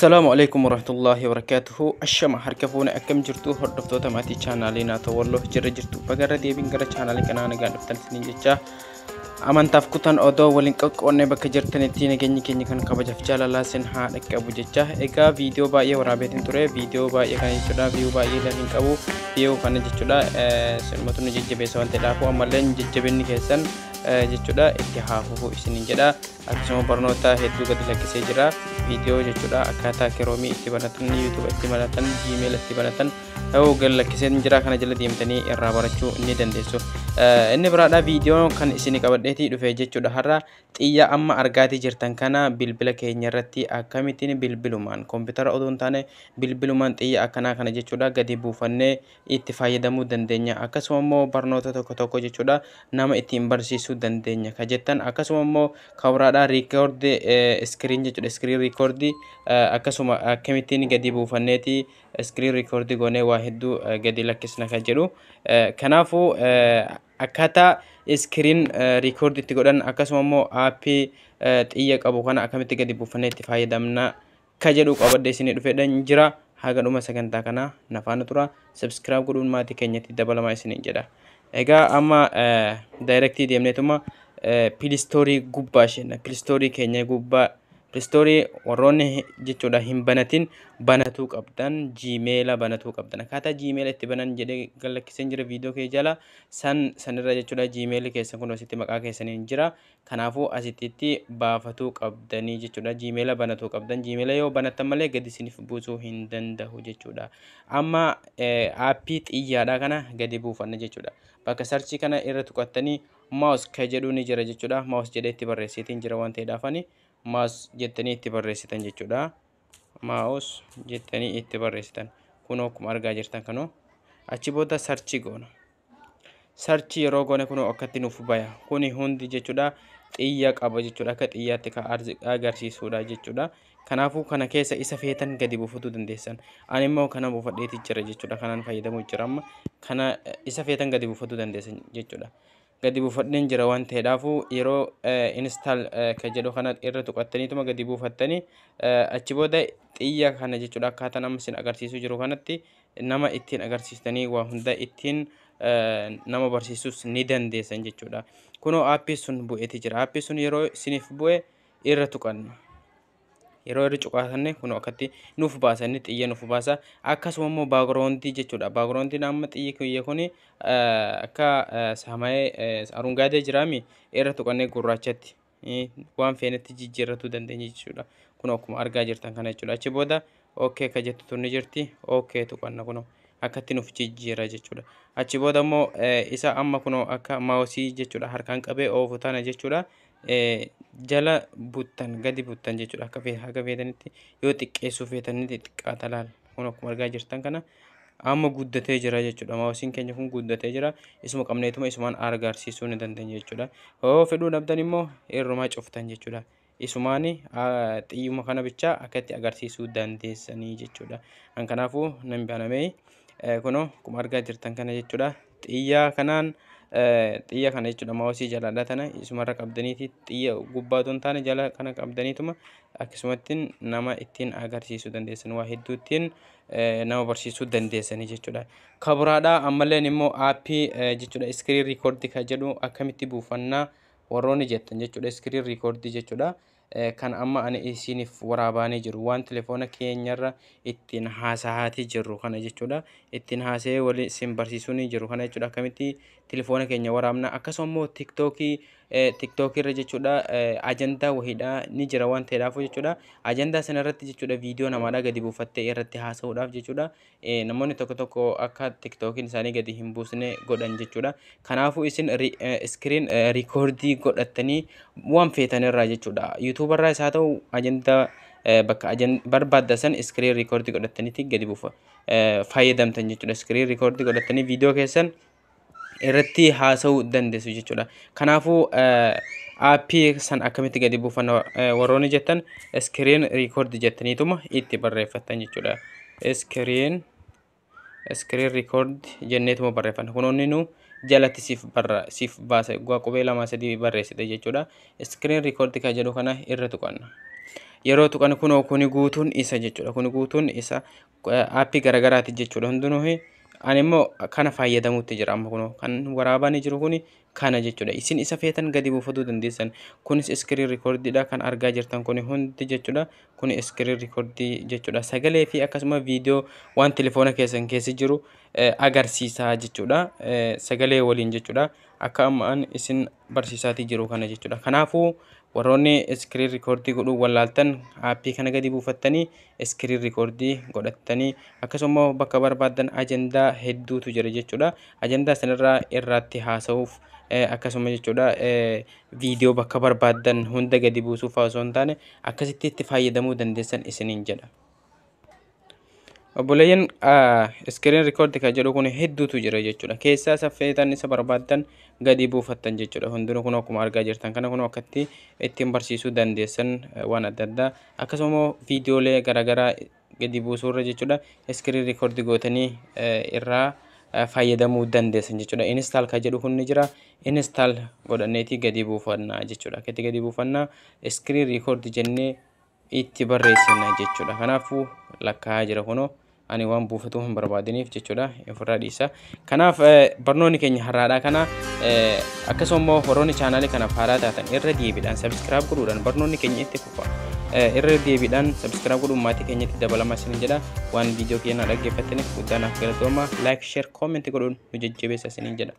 Assalaamu alaikum warahmatullahi wabarakatuhu. Ashama harka fuune, akkam jirtu hordoftoota maatii chaanaalii Naatoo Walloo? Jirra jirtu, bagarra deebiin gara chaanaalii kanaa nagaan dhuftan isiniin jecha. Amantaaf kutan odoo waliin qaqqoonnee, bakka jirtanitti nageenyi keenya kan kabajaaf jaalalaa sin haa dhaqqabu jecha. Egaa viidiyoo baay'ee waraabeetiin ture. Viidiyoo baay'ee kana jechuudha, view baay'ee illee hin qabu. View kana jechuudha sinumatu nu jajjabeessa waan ta'eedhaafu, ammallee jajjabinni keessan jechuudha itti haa fufu isiniin jedha. Akkasuma barnoota hedduu gadi lakkisee jira. Viidiyoo jechuudha akkaataa Chrome itti banatan, YouTube itti banatan, Gmail itti banatan ta'uu gadi lakkisee jira. Kana jala deemtanii irraa barachuu ni dandeessu. Inni biraadha, viidiyoo kan isin qabadheetii dhufe jechuudha har'a xiyya amma argaatii jirtan kana bilbila keenya irratti akkamittiin bilbilumaan, koompitara odoo hin taane bilbilumaan, xiyya akkanaa kana jechuudha gadi buufannee itti fayyadamuu dandeenya, akkasuma immoo barnoota tokko tokko jechuudha nama ittiin barsiisuu dandeenya ka jettan, akkasuma immoo kabiraadha record screen jechuudha, screen record akkasuma akkamittiin gadi buufanneeti screen record goonee waa hedduu gadi lakkisna ka jedhu. Kanaafuu akkaataa screen record itti godhan, akkasuma immoo app xiyya qabu kana akkamitti gadi buufannee itti fayyadamna ka jedhu qabadhee isinii dhufeedhaan jira. Haga dhuma sagantaa kanaa nafaana tura. Subscribe godhuun maatii keenyatti dabalamaa isiniin jedha. Egaa amma direct deemneetuma Play Store gubbaa isheen Play Store keenya gubbaa, Play Store warroonni jechuudha hin banatin banatuu qabdan, Gmail banatuu qabdan. Akkaataa Gmail itti banan jedhee galakkiseen jira viidiyoo kee jala san sanirra jechuudha. Gmail keessan kun asitti maqaa keessaniin jira. Kanaafuu asittitti baafatuu qabdanii jechuudha. Gmail banatuu qabdan. Gmail yoo banattan malee gadi isiniif buusuu hin danda'u jechuudha. Amma app xiyyaadha kana gadi buufanna jechuudha. Bakka search kana irra tuqattanii mouse ka jedhu ni jira jechuudha. Mouse jedhee itti barreessitiin jira waan ta'eedhaafani mouse jettanii itti barreessitan jechuudha. Mouse jettanii itti barreessitan. Kunoo akkuma argaa jirtan kanoo achi booda search goona. Search yeroo goone kunoo akkatti nuuf baya. Kuni hundi jechuudha xiyya qaba jechuudha. Akka xiyyaatti kan agarsiisudha jechuudha. Kanaafuu kana keessa isa feetan gadi buufatuu dandeessan. Ani immoo kana buufadheeti jira jechuudha. Kanaan fayyadamuu jira amma. Kana isa feetan gadi buufatuu dandeessan jechuudha. Gadi buufadheen jira waan ta'eedhaafu, yeroo install ka jedhu kana irra tuqattaniituma gadi buufattanii, achi booda xiyya kana jechuudha akkaataa nama isin agarsiisuu jiru kanatti nama ittiin agarsiistanii waa hunda ittiin nama barsiisuus ni dandeessan jechuudha. Kunoo app sun bu'eeti jira. App sun yeroo isiniif bu'e irra tuqanna. Yeroo irra cuqaasanne kunoo akkatti nuuf baasa, inni xiyya nuuf baasa. Akkasuma immoo background jechuudha. Backgroundiin amma xiyyi kiyya kuni akka samaayee arungaadee jiraami, irra tuqannee gurraachatti waan feenetti jijjiirratuu dandeenya jechuudha. Kunoo akkuma argaa jirtan kana jechuudha. Achi booda okay ka jettu tun ni jirti. Okay tuqanna, kunoo akkatti nuuf jijjiira jechuudha. Achi booda immoo isa amma kunoo akka mouse jechuudha harkaan qabee oofu tana jechuudha. Jala buttan, gadi buttan jechuudha. Akka haga feetanitti yoo xiqqeessuu feetanitti xiqqaata laal. Kun akkuma argaa jirtan kana amma guddatee jira jechuudha. Mouseiin keenya kun guddatee jira. Isuma qabneetuma isumaan agarsiisuu ni dandeenya jechuudha. Yoo fedhuu dhabdan immoo irrumaa cuftan jechuudha. Isumaan xiyyuma kana bichaa akkatti agarsiisuu dandeessanii jechuudha. An kanaafuu nan banamee kunoo akkuma argaa jirtan kana jechuudha. Xiyya kanaan, xiyya kana jechuudha, mouse jalaadha tana isumarra qabdaniiti, xiyya gubbaa otoo hin taane jala kana qabdaniituma akkasumatti nama ittiin agarsiisuu dandeessan, waa hedduu ittiin nama barsiisuu dandeessanii jechuudha. Kabiraadha, ammalleen immoo app jechuudha screen record kan jedhu akkamitti buufannaa warroonni jettan jechuudha. Screen record jechuudha. Kan amma ani isiniif waraabaanii jiru, waan telefoona keenyarra ittiin haasa'aatii jirru kana jechuudha. Ittiin haasa'ee walii isin barsiisuu ni jiru kana jechuudha. Akkamitti telefoona keenya waraabna, akkasuma immoo TikTokii irra jechuudha ajandaa wahiidha ni jira waan ta'eedhaaf jechuudha. Ajandaa sana irratti jechuudha viidiyoo namaadhaa gadi buufattee irratti haasa'uudhaaf jechuudha. Namoonni tokko tokko akka TikTokiin isaanii gadi hin buusne godhan jechuudha. Kanaafuu isin screen record godhattanii waan feetan irraa jechuudha. YouTuberraa isaa ta'u ajandaa bakka barbaadda san screen record godhattaniiti gadi buufa fayyadamtan jechuudha. Screen record godhattanii viidiyoo keessan irratti haasa'uu dandeessu jechuudha. Kanaafuu app san akkamitti gadi buufanna warroonni jettan, screen record jettaniituma itti barreeffattan jechuudha. Screen record jenneetuma barreeffanna. Kunoonni nu jalatti siif barra siif baasa, qubee lama sadii barreessite jechuudha. Screen record kan jedhu kana irra tuqanna. Yeroo tuqan kunoo kuni guutuun isa jechuudha. Kuni guutuun isa aappii garagaraati jechuudha. Hundinuu ani immoo kana fayyadamuutti jira amma kunoo kan waraabanii jiru kuni kana jechuudha. Isin isa feetan gadi buufatuu dandeessan. Kunis screen recordiidha kan argaa jirtan kuni hundi jechuudha. Kuni screen recordii jechuudha. Sagalee fi akkasuma viidiyoo waan telefoona keessan keessa jiru agarsiisaa jechuudha. Sagalee waliin jechuudha. Akka amma an isin barsiisaatii jiru kana jechuudha. Kanaafuu warroonni screen recordii godhuu wallaaltan aappii kana gadi buufattanii screen recordii godhattanii akkasuma bakka barbaaddan ajandaa hedduutu jira jechuudha. Ajandaa sanarraa irratti haasa'uuf akkasuma jechuudha, viidiyoo bakka barbaaddan hunda gadi buusuuf osoo hin taane akkasitti itti fayyadamuu dandeessan isiniin jedha. Obboleeyyan, screen record kan jedhu kun hedduutu jira jechuudha. Keessaa isa feetan, isa barbaaddan gadi buufattan jechuudha. Hundinuu kun akkuma argaa jirtan kana kun akkatti ittiin barsiisuu dandeessan waan adda addaa, akkasuma viidiyoolee garaagaraa gadi buusuurra jechuudha. Screen record gootanii irraa fayyadamuu dandeessan jechuudha. Install kan jedhu kun ni jira. Install godhanneetii gadi buufannaa jechuudha. Akkatti gadi buufannaa, screen record jennee itti barreessina jechuudha. Kanaafuu lakkaa'aa jira kunoo, ani waan buufatuu hin barbaadiniif jechuudha ofirraa dhiisa. Kanaaf barnoonni keenya har'aadhaa kana. Akkasuma immoo warroonni chaanaalii kanaaf haaraa taatan irra deebiidhaan subscribe godhuudhaan barnoonni keenya itti fufa. Irra deebiidhaan subscribe godhuun maatii keenyatti dabalama isin jedha. Waan viidiyoo keenya dhaggeeffattaniif guddaa naaf galatooma. Like, share, comment godhuun nu jajjabeessa isiniin jedha.